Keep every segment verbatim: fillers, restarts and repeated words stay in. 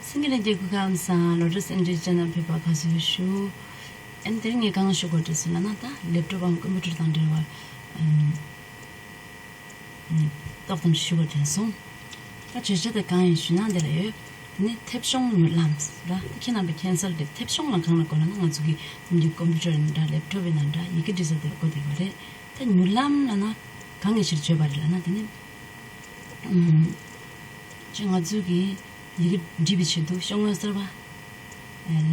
སེང་གེ་ལྷན་རྒྱས་སྐུ་ཁམས་བཟང་། ལོ་ཊ་སི་ཨེམ་ཆི་ཅེ་ནལ་ཕེབས་པར་དགའ་བསུ་ཞུ། ཨ་ནི་དེ་རིང་ངས་གང་ཞུ་དགོས་འདུག་ཟེར་ན། ད་ལེབ་ཊོབ་དང་ཀམ་པུ་ཊར་དང་འབྲེལ་བ་ཨམ་ཏོག་ཙམ་ཞུ་དགོས་དྲན་སོང་། ད་བརྗོད་བྱ་དེ་གང་ཡིན་ཞུས་ན་འདི་ལ་ཡོད། དེ་ནི་མཐེབ་གཞོང་མྱུར་ལམ་ར། ད་ཁྱེད་རྣམ་པས་མཁྱེན་གསལ་རེད། མཐེབ་གཞོང་ལ་གང་ལ་གོ་ལབ་ན་ང་ཚོ་གི་ཉིད་ཀྱི་ཀམ་པུ་ཊར་ཡིན་ན་འདྲ། ལེབ་ཊོབ་ཡིན་ན་འདྲ། ཡི་གེ་འབྲི་ས་དེ་ལ་གོ་བསྡད་ཡོད་རེད། ད་མྱུར་ལམ་ལབ་ན་གང་གི་ཕྱིར་བརྗོད་པ་རེད་ལབ་ན། དེ་ནི་ཨམ་ཅིག་ང་ཚོ་གི་ཡི་གེ་འབྲི་བའི་ཆེད་དུ་ཤོག་ངོས་གསར་པ་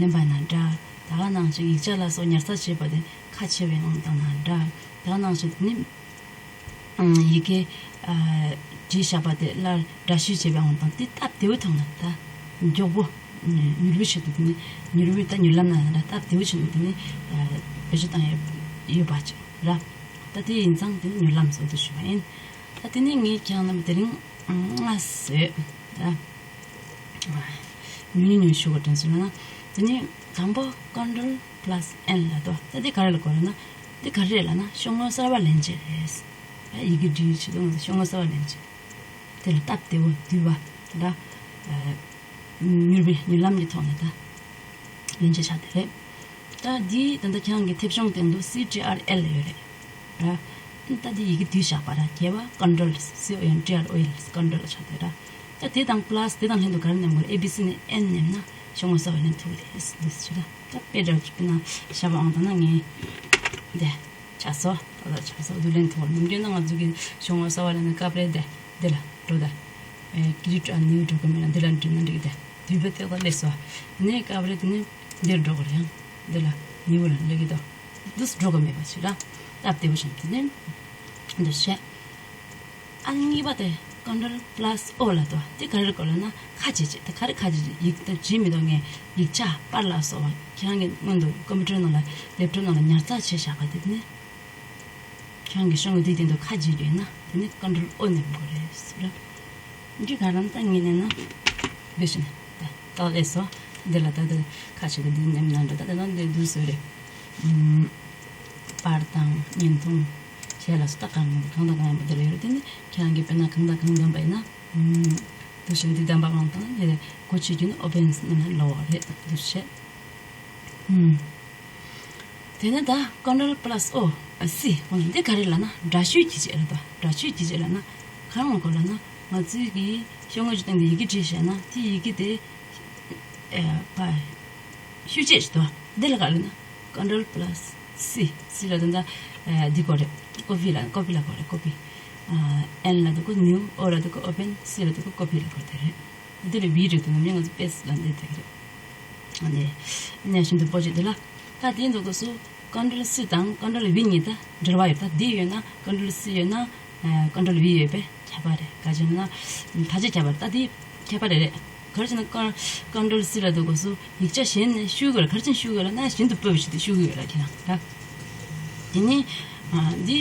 ལེན་པ་ན་འདྲ། ད་ག་ནང་བཞིན་ཡིག་ཆ་ལ་སོགས་ཉར་ཚགས་བྱེད་པ་དེ་ཁ་ཕྱེ་བའི་དབང་བཏང་ན་འདྲ། ད་ག་ནང་བཞིན་དེ་ནི་ཨང་ཡི་གེ་ཨ་བྲིས་བཞག་པ་དེ་སླར་འདྲ་བཤུས་བྱེད་པའི་དབང་དང་དེ་སྟབས་བདེ་བོ་མཐོང་ན། ད་མགྱོགས་པོ་མྱུར་བའི་ཆེད་དུ་དེ་ནི་མྱུར་བའི་ད་མྱུར་ལམ་ན་ན་འདྲ། སྟབས་བདེ་བོ་ཆེད་དུ་དེ་ནི་ཨ་བེད་སྤྱོད་བཏང་ཡ་ཡོད་པ་ཅིག་ར། ད་དེ་ཡིན་ཙང་དེ་ནི་མྱུར་ལམ་ཟེར་དུ་ཞུ་བ་ཡིན། ད་དེ་ནི་ངས་ཁྱེད་རང་རྣམས་དེ་རིང་ང་བཟོས་ར། ཉུང་ཉུང་ཞུ་བ་དྲན་སོང་ན། དེ་ནི་དང་པོ་ཀོན་ཊོལ་པ་ལ་སི་ཨེན་ལབ་འདུག་ད་འདི་ག་རེ་ལ་གོ་རེད་ན། འདི་ག་རེ་རེད་ལབ་ན་ཤོག་ངོས་གསར་པ་ལེན་བྱེད་རེད། ཡི་གེ་འབྲི་བའི་ཆེད་དུ་ང་ཚོ་ཤོག་ངོས་གསར་པ་ལེན་བྱེད། དེ་ལ་སྟབས་བདེ་བོ་བསྡུས་པ་ད་མྱུར་བའི་མྱུར་ལམ་གྱི་ཐོག་ནས་ད་ལེན་བྱེད་ཆགས་དེ་རེད། ད་འདི་ད་ལྟ་ཁྱེད་རང་གི་མཐེབ་གཞོང་སྟེང་དུ་སི་ཊི་ཨར་ཨེལ་ཡོད་རེད་ར། ད་འདི་ཡི་གེ་བསྡུས་བཞག་པ་ར། རྒྱས་པ་ཀོན་ཊོལ། སི་ཨོ་ཨེན་ཊི་ཨར་ཨོ་ཨེལ། ཀོན་ཊོལ་ཆགས་དེ་ར། ད་དེ་དང་པ་ལ་སི་དེ་དང་ལྷན་དུ་ག་རེ་མནན་དགོས་རེད། ཨེ་བི་སི་ནས་ཨེན་མནན་ན་ཤོག་ངོས་གསར་པ་ལེན་ཐུབ་རེད། འདི་ཞུ་ད། ད་དཔེ་འདྲ་པོ་ཅིག་དཔེར་ན་བཞག་པའང་ད་ན་ངས་འདི་ཆགས་སོང་། ད་ད་ཆགས་སོང་། འདི་ལེན་ཐུབ་པ་མི་འདུག་ན་ང་ཚོ་གི་ཤོག་ངོས་གསར་པ་ལེན་ན་སྐབས་རེ་འདི་འདི་ལ་འགྲོ་ད། ཨེ་ཀི་རི་ཊ་ཨ་ནིའུ་འགྲོ་གི་མེད་ན་འདི་ལ་འགྲིམ་ན་འགྲིག་གི་ད། དུས་པའི་ཐད་ཀར་སླེབས་སོང་། ནས་སྐབས་རེ་དེ་ནས་འདིར་འགྲོ་གི་རེད། ཡང་འདི་ལ་ནིའུ་ལ་སླེབས་ཀྱི་འདུག་འདུག་འགྲོ་གི་མེད་པ་ཞིག་ར། སྟབས་བདེ་པོ་བྱུང་། དེ་ནས་འདིར་བཤད། ཨ་ནི་གཉིས་པ་དེ་ཀོན་ཊོལ་པ་ལ་སི་ཨོ་ལབ་འདུག་དེ་ག་རེ་རེད་གོ་ལབ་ན་ཁ་འབྱེད་བྱེད། དེ་ག་རེ་ཁ་འབྱེད་བྱེད། ཡིག་ད་བྲིས་མི་འདུག་ངས་ཡིག་ཆ་པར་ལ་སོགས་པ་ཁྱེད་རང་གི་སྔོན་དུ་ཀམ་པུ་ཊར་ནང་ལ་ལེབ་ཊོབ་ནང་ལ་ཉར་ཚགས་བྱས་བཞག་པ་དེ་ནི། ཁྱེད་རང་གི་ཤོག་ངོས་དེའི་སྟེང་དུ་ཁ་འབྱེད་ཡོད་ན་དེ་ནི་ཀོན་ཊོལ་ཨོ་མནན་དགོས་རེད་ཟེར་ར། འདི་ག་རང་ད་ངས་མནན་ན་འདི་བཞིན་ད་ཏག་ལས་སོ། འདི་ལ་ད་ད་ཁ་ཕྱེ་ད་འདི་མནན་ན་འགྲོ། ད་ད་ད་འདི་འདུག་སེ་རེད། ཨུམ། པར་དང་བརྙན་ཐུང་གཞན་ལ་སོགས་ད་གང་གང་དང་གང་ཡིན་པ་འདི་ལ་ཡོད་རེད། དེ་ནི་ཁྱེད་རང་གིས་དཔེར་ན་གང་དང་གང་འདེམས་པ་ཡིན་ན། ཨུམ། འདུག་སེ་འདི་འདེམས་པ་གང་དང་ཡོད་རེད། གོ་ཆོད་རྒྱུ་ནི་ཨོ་པེན་མནན་ན་ལོག་པ་རེད། འདུག་སེ། ཨུམ། དེ་ནས་ད་ཀོན་ཊོལ་པ་ལ་སི་ཨོ་སི་འོ་ན་འདི་ག་རེ་ལབ་ན་འདྲ་བཤུས་ཀྱི་བྱེད་ལ་ད། འདྲ་བཤུས་ཀྱི་བྱེད་ལབ་ན་གང་ལ་གོ་ལབ་ན། ང་ཚོའི་གི་ཤོག་ངོས་ཀྱི་སྟེང་དུ་ཡི་གེ་བྲིས་བཞག་ན་དེ་ཡི་གེ་དེ་ཨ་བ་བཤུས་བྱེད་ཞིག་ད། འདི་ལ་ག་ལབ་ན་ཀོན་ཊོལ་པ་ལ་སི་སི་ལ་ད་ད་འདི་གོ་རེད། ཀོ་པི་ལ་ཀོ་པི་ལ་གོ་རེད། ཀོ་པི། ཨ་ཨེན་ལ་འདི་གོ་ནིའུ། ཨོ་ལ་འདི་གོ་ཨོ་པེན། སི་ལ་འདི་གོ་ཀོ་པི་ལ་གོ་དེ་རེད། འདི་ལ་བི་རེད་འདུག་ན་མི་ང་ཚོ་པེ་སི་ལ་འདི་དེ་རེད། ཨ་ནི་གནས་ཤིན་ཏུ་པོ་ཅིག་འདི་ལ་ད་དེ་འདུག་གོ་སུ་ཀོན་ཊོལ་སི་དང་ཀོན་ཊོལ་བི་གཉིས་ད་འབྲེལ་བ་ཡོད། ད་འདི་ཡོད་ན་ཀོན་ཊོལ་སི་ཡོད་ན་ཀོན་ཊོལ་བི་ཡོད་པས་ཁྱད་པར་རེད། ག་ཅི་ན་ད་ཅི་ཁྱད་པར་ད་དེ་ཁྱད་པར་རེད། ག་རེ་བྱས་ན་ཀོན་ཀོན་ཊོལ་སི་ལ་འདུག་གོ་སུ་ཡིག་ཆ་གཞན་ནས་བཤུས་དགོས་རེད། ག་རེ་བྱས་ན་བཤུས་དགོས་རེད་ན་ཤིན་ཏུ་སྤོས་པ་ཞིག་ཏུ་བཤུས་དགོས་རེད་ཁྱེད་རང་ད། དེ་ནི་འདི་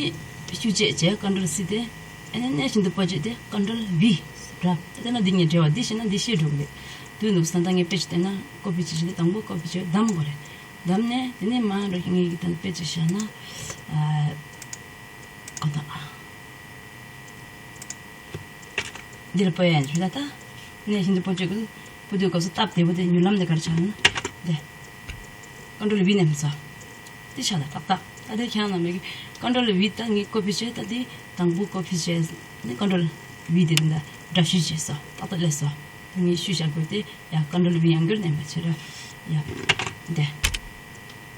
བཤུས་བྱས་བྱས་ཀོན་ཊོལ་སི་དེ། ཨ་ནི་གནས་ཤིན་ཏུ་པོ་ཅིག་དེ་ཀོན་ཊོལ་བི་ར། དེ་ན་འདི་གཉིས་འབྲེལ་བ་འདི་ཤེས་ན་འདི་ཤེས་འགྲོ་གི་རེད། དུས་འདུག་ས་ད་ངས་དཔེ་ཅིག་བསྟན་ན་ཀོ་པི་ཅིག་བྱས་ཏེ་དང་པོ་ཀོ་པི་བྱས་བདམས་དགོས་རེད། བདམས་ནས་དེ་ནས་མར་འགྲོ་ངས་ཀྱི་ད་དཔེ་ཅིག་བཞག་ན། ཨ་གོ་ད། འདིར་སྤོ་ཡ་ཡིན་ཞུ་ད་ད། གནས་ཤིན་ཏུ་པོ་ཅིག་གི་སྤོ་དུས་སྐབས་སུ་སྟབས་བདེ་པོ་དེ་མྱུར་ལམ་དེ་ག་རེ་ཆགས་ན་དེ། ཀོན་ཊོལ་བི་མནན་ས། དེ་ཆགས་ད་ཏག་ཏག་ད་དེ་ཁྱེད་རང་རྣམས་ཀྱིས་ཀོན་ཊོལ་བི་ད་ངས་ཀོ་པི་བྱས། ད་དེ་དང་པོ་ཀོ་པི་བྱས་ནས་ཀོན་ཊོལ་བི་དེ་འདི་འདྲ་བཤུས་བྱས་སོ། ཏག་ཏག་སླེབས་སོ། ད་ངས་བཤུས་བཞག་དགོས་དེ་ཡ་ཀོན་ཊོལ་བི་ཡང་བསྐྱར་མནན་པ་བྱས་ར། ཡ་དེ།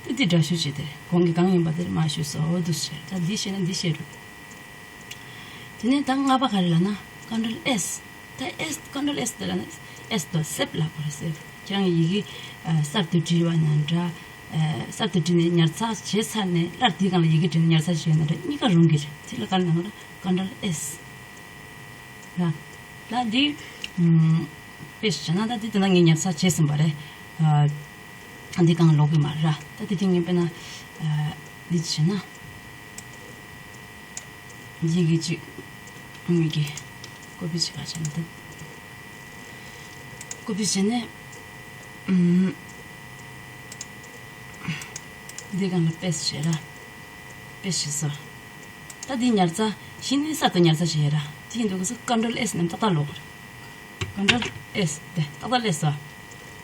དེ་དེ་འདྲ་བཤུས་བྱས་དེ་གོང་གི་གང་ཡིན་པ་དེར་མར་བཤུས་སོ། འོ་འདུག་བྱས་ད་འདི་བཤད་ན་འདི་བཤད་རུ། དེ་ནས་ད་ལྔ་པ་ག་རེ་ལབ་ན་ཀོན་ཊོལ་ཨེས། ད་ཨེས་ཀོན་ཊོལ་ཨེས་དེ་ལབ་ན་ཨེས་དོ་སེབ་ལབ་དགོས་རེད། སེབ་ཁྱེད་རང་གི་ཡི་གེ་ཨ་གསར་དུ་བྲིས་པ་ན་འདྲ། ཨ་གསར་དུ་བྲིས་ནས་ཉར་ཚགས་བྱས་ཚར་ནས་སླར་དེའི་སྒང་ལ་ཡི་གེ་བྲིས་ནས་ཉར་ཚགས་བྱས་ན་འདྲ་གཉིས་ཀ་རུང་གི་རེད། དེ་ལ་ག་རེ་ལབ་ན་ཀོན་ཊོལ་ཨེས་ལ། ད་འདི་ཨམ་དཔེ་བྱས་ན་ད་འདི་དེ་ན་ངས་ཉར་ཚགས་བྱས་ཟིན་པ་རེད། ཨ་འདི་གང་ལོག་གི་མ་རེད་ར། ད་དེ་དེ་ངས་དཔེར་ན་ཨ་འདི་བྱས་ན། འདི་གི་ཅིག་ངོས་ཀྱི་ཀོ་པི་བྱེད་པ་བྱས་ན་ད། ཀོ་པི་བྱས་ནས་ཨུམ། འདི་སྒང་ལ་པེ་སི་བྱས་ར། པེ་སི་བྱས་སོ། ད་འདི་ཉར་ཚགས་གཞི་ནས་གསར་དུ་ཉར་ཚགས་བྱས་ར། དེ་ཡིན་དུས་སྐབས་སུ་ཀོན་ཊོལ་ཨེས་མནན་ཏག་ཏག་ལོག་རེད། ཀོན་ཊོལ་ཨེས་དེ་ཏག་ཏག་སླེབས་སོ།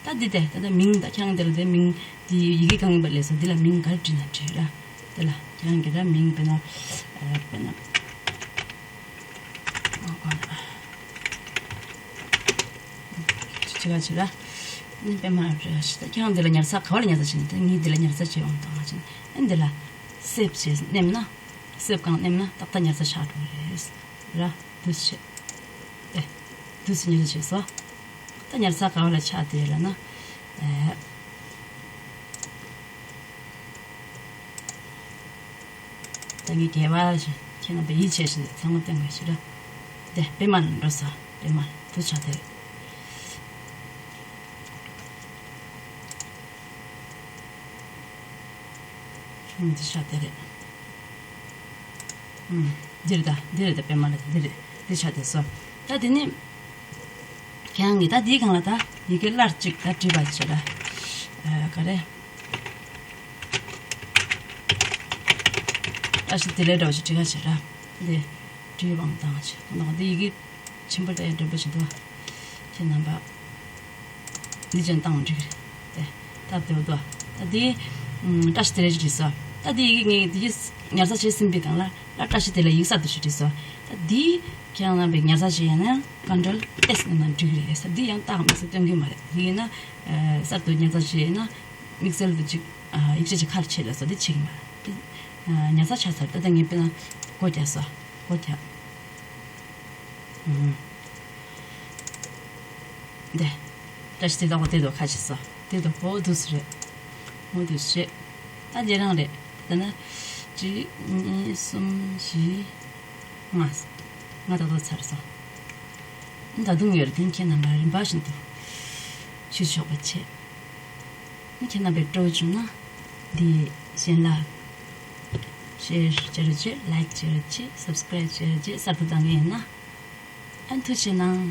ད་འདི་དེ་ད་ལྟ་མིང་ད་ཁྱེད་རང་འདི་ལ་དེ་མིང་འདི་ཡི་གེ་གང་ཡིན་པ་ལས་སོ། འདི་ལ་མིང་ག་རེ་བྲིས་ན་བྲིས་ར། འདི་ལ་ཁྱེད་རང་གི་ར་མིང་དཔེར་ན་ཨ་དཔེར་ན་ཨ་ཨ་ཅི་ག་ཅི་ར། ནི་དཔེ་མ་ར་ཞིག་ད་ཁྱེད་རང་འདི་ལ་ཉར་ཚགས་ག་བ་ལ་ཉར་ཚགས་བྱེད་ན། ད་ངས་འདི་ལ་ཉར་ཚགས་བྱེད་འོང་དང་ང་ཅི་ཨ་འདི་ལ་སེབ་བྱས་མནན་ན། སེབ་གང་མནན་ན་ཏག་ཏག་ཉར་ཚགས་ཆགས་འགྲོ་གི་རེད་ར། འདུག་སེ་བྱས། ཨེ། འདུག་སེ་ཉར་ཚགས་བྱས་སོ། ད་ཉར་ཚགས་ག་བ་ལ་ཆགས་བསྡད་ལབ་ན། ཨེ། ད་ངས་རྒྱས་པ་ཞིག་ཁྱེད་རྣམ་པས་ཡིད་ཆེས་ཤིག་ཚང་མ་བསྟན་དགོས་ཤིག་ར། དེ་པད་མ་ལ་འགྲོ་སོ། པད་མ་ལ་འདུག་ཆགས་བསྡད་རེད། ཨུམ། འདི་ཆགས་བསྡད་རེད། ཨུམ། འདི་རེད་ད། འདི་རེད་ད། པད་མ་ལ་འདི་རེད། འདི་ཆགས་བསྡད་སོ། ད་དེ་ནི་ཁྱེད་རང་གིས་ད་འདིའི་སྒང་ལ་ད་ཡི་གེ་སླར་གཅིག་ད་བྲིས་པ་བྱེད་ར། ཨ་ག་རེ། བཀྲ་ཤིས་བདེ་ལེགས་འདྲ་བོ་ཞིག་བྲིས་ག་བྱེད་ར། འདི་བྲིས་པའང་བཏང་བྱེད་ནོ། འདི་ཡི་གེ་ཆེན་པོ་དེ་འགྲེམས་པ་བྱེད་དོ། ཁྱེད་རྣམ་པ། འདི་ཅན་བཏང་འགྲིག་རེད། དེ་ད་བདེ་བོ་འདུག་ད་འདི་ཨུམ། བཀྲ་ཤིས་བདེ་ལེགས་ཅིག་བྲིས་སོ། ད་འདི་ཡི་གེ་ངས་འདི་ཉར་ཚགས་བྱས་ཟིན་པའི་སྒང་ལ་ད་བཀྲ་ཤིས་བདེ་ལེགས་ཡིག་གསར་དུ་ཞིག་བྲིས་སོ། ད་འདི་ཁྱེད་རང་རྣམ་པས་ཉར་ཚགས་བྱས་ཡིན་ན་ཀོན་ཊོལ་ཨེས་མནན་ན་འགྲིག་རེད། ད་འདི་ཡང་རྟགས་མི་སྲིད་སྟོན་གི་མ་རེད། དེ་ཡིན་ན་ཨ་གསར་དུ་ཉར་ཚགས་བྱས་ཡིན་ན་དམིགས་བསལ་དུ་ཅིག་ཨ་ཡིག་ཆ་ཅིག་ཁ་ཕྱེ་ལ་སོ། འདི་བྱེད་གི་མ་རེད། འདི་ཨ་ཉར་ཚགས་ཆགས་ཚར། ད་ལྟ་ངས་དཔེར་ན་སྒོ་རྒྱག་སོ། སྒོ་རྒྱག་ཨུམ། འདི། བཀྲ་ཤིས་བདེ་ལེགས་དེ་དོ་ཁ་ཕྱེ་སོ། དེ་དོ་ཧོ་འདུག་སེ་རེད། ཧོ་འདུག་སེ་རེད། ད་འདི་རང་རེད། ད་ན་གཅིག་གཉིས་གསུམ་བཞི་ལྔ། ལྔ་ཏག་ཏག་ཚར་སོང་། ད་དུང་ཡོད་རེད། དེ་ཁྱེད་རྣམ་པ་རིམ་པ་བཞིན་དུ་ཞུ་ཆོག་པ་བྱེད། ཁྱེད་རྣམ་པས་སྤྲོ་བྱུང་ན་འདི་གཞན་ལ་ཤེར་བྱེད་རོགས་བྱེད། ལའིག་བྱེད་རོགས་བྱེད། སབ་སི་ཀ་རའིབ་བྱེད་རོགས་བྱེད། གསར་དུ་བཏང་མཁན་ཡིན་ན། ཨ་ཐུགས་རྗེ་གནང་།